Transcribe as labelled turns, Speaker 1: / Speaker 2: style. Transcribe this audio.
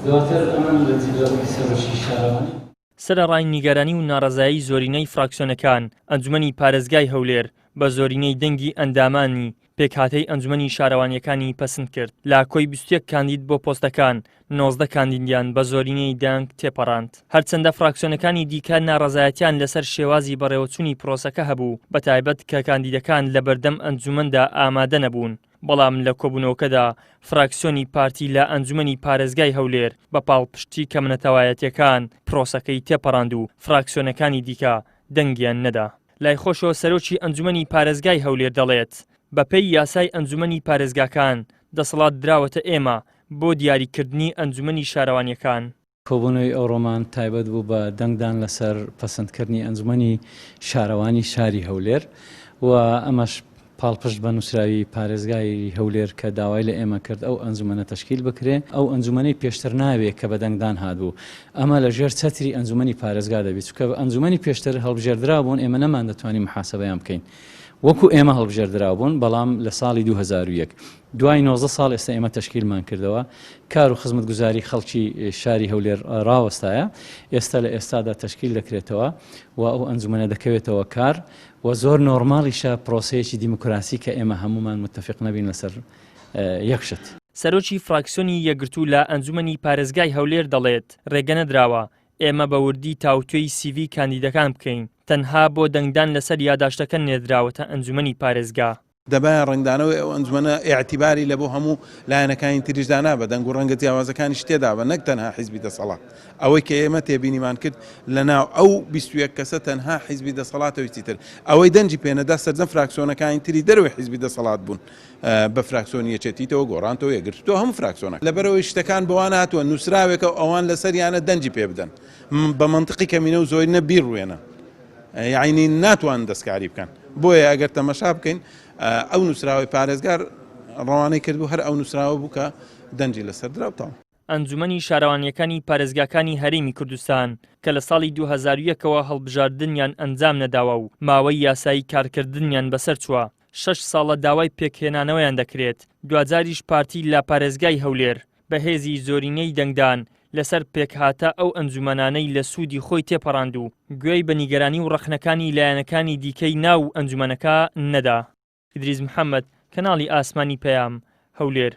Speaker 1: دواتر ئەمن لە جیلی سەرۆکی شارەوانی.
Speaker 2: سەرەڕای نیگەرانی و ناڕەزایی زۆرینەی فراکسیۆنەکان، ئەنجومەنی پارێزگای هەولێر بە زۆرینەی دەنگی ئەندامانی پێکهاتەی ئەنجومەنی شارەوانییەکانی پەسند کرد، لە کۆی 21 کاندید بۆ پۆستەکان، 19 کاندیدیان بە زۆرینەی دەنگ تێپەڕاند. هەرچەندە فراکسیۆنەکانی دیکە ناڕەزایەتیان لەسەر شێوازی بەڕێوەچوونی پرۆسەکە هەبوو، بەتایبەت کە کاندیدەکان لەبەردەم ئەنجومەندا ئامادە نەبوون، بەڵام لە کۆبوونەوەکەدا فراکسیۆنی پارتی لە ئەنجومەنی پارێزگای هەولێر بە پاڵپشتی کەمنەتەوایەتیەکان پرۆسەکەی تێپەڕاند و فراکسیۆنەکانی دیکە دەنگیان نەدا. لای خۆشەوە سەرۆکی ئەنجومەنی پارێزگای هەولێر دەڵێت، بەپێی یاسای ئەنجومەنی پارێزگاکان دەسەڵات دراوەتە ئێمە بۆ دیاریکردنی ئەنجومەنی شارەوانیەکان.
Speaker 1: کۆبوونەوەی ئەوڕۆمان تایبەت بوو بە دەنگدان لەسەر پەسەندکردنی ئەنجومەنی شارەوانی شاری هەولێر و ئەمەش پاڵپشت بە نووسراوی پارێزگای هەولێر کە داوای لە ئێمە کرد ئەو ئەنجومەنە تەشکیل بکرێ. ئەو ئەنجومەنەی پێشتر ناوێ کە بە دەنگدان هاتبوو ئەمە لە ژێر چەتری ئەنجومەنی پارێزگا دەبی چونکە ئەنجومەنی پێشتر هەڵبژێردراو بوون ئێمە نەماندەتوانی محاسبەیان بکەین وەکو ئێمە هەڵبژێردراو بوون بەڵام لە ساڵی 2001 دوای 19 ساڵ ئێستا ئێمە تەشکیلمان کردەوە کار و خزمەتگوزاری خەڵکی شاری هەولێر ڕاوەستایە، ئێستا لە ئێستادا تەشکیل دەکرێتەوە و ئەو ئەنجومەنە دەکەوێتەوە کار و زۆر نۆرماڵیشە پرۆسەیەکی دیموکراسی کە ئێمە هەموومان متفق نەبین لەسەر یەک شت.
Speaker 2: سەرۆکی فراکسیۆنی یەکگرتوو لە ئەنجومەنی پارێزگای هەولێر دەڵێت، رێگە نەدراوە ئێمە بە وردی تاوتوێی سیڤی کاندیدەکان بکەین، تەنها بۆ دەنگدان لەسەر یاداشتەکە نێردراوەتە ئەنجومەنی پارێزگا.
Speaker 3: دەبایە ڕەنگدانەوەی ئەو ئەنجومەنە ئیعتیباری لە بۆ هەموو لایەنەکانی تریش دانابا، دەنگ و ڕەنگە جیاوازەکانیش تێدابا نەک تەنها حیزبی دەسەڵات. ئەوەی کە ئێمە تێبینیمان کرد لە ناو ئەو 21 کەسە تەنها حیزبی دەسەڵاتە و هیچی تر. ئەوەی دەنگی پێ نەدا سەرجەم فراکسیۆنەکانی تری دەرەوەی حیزبی دەسەڵات بوون. بە فراکسیۆنی یەکێتیتەوە، گۆڕانتەوە، یەکگرتووتەوە، هەموو فراکسیۆنەکان. لەبەرئەوەی شتەکان بەوان هاتووە، نووسراوێکە و ئەوان لەسەریانە دەنگی پێ بدەن. بە مەنتقی کەمینە و زۆرینە بیڕوێنن. یەعنی ناتوانن دەستکاری بکەن. بۆیە ئەگەر تەمەشا بکەین ئەو نووسراوەی پارێزگار ڕەوانەی کردبوو هەر ئەو نووسراوە بوو کە دەنگی لەسەر درا و تەواو.
Speaker 2: ئەنجومەنی شارەوانییەکانی پارێزگاکانی هەرێمی کوردستان کە لە ساڵی 2001 ەوە هەڵبژاردنیان ئەنجام نەداوە و ماوەی یاسایی کارکردنیان بەسەرچووە، شەش ساڵە داوای پێکهێنانەوەیان دەکرێت، دواجاریش پارتی لە پارێزگای هەولێر بە هێزی زۆرینەی دەنگدان لەسەر پێکهاتە ئەو ئەنجومەنانەی لە سوودی خۆی تێپەڕاند و گوێی بە نیگەرانی و ڕەخنەکانی لایەنەکانی دیکەی ناو ئەنجومەنەکە نەدا. ئیدریس محەمەد، کەناڵی ئاسمانی پەیام، هەولێر.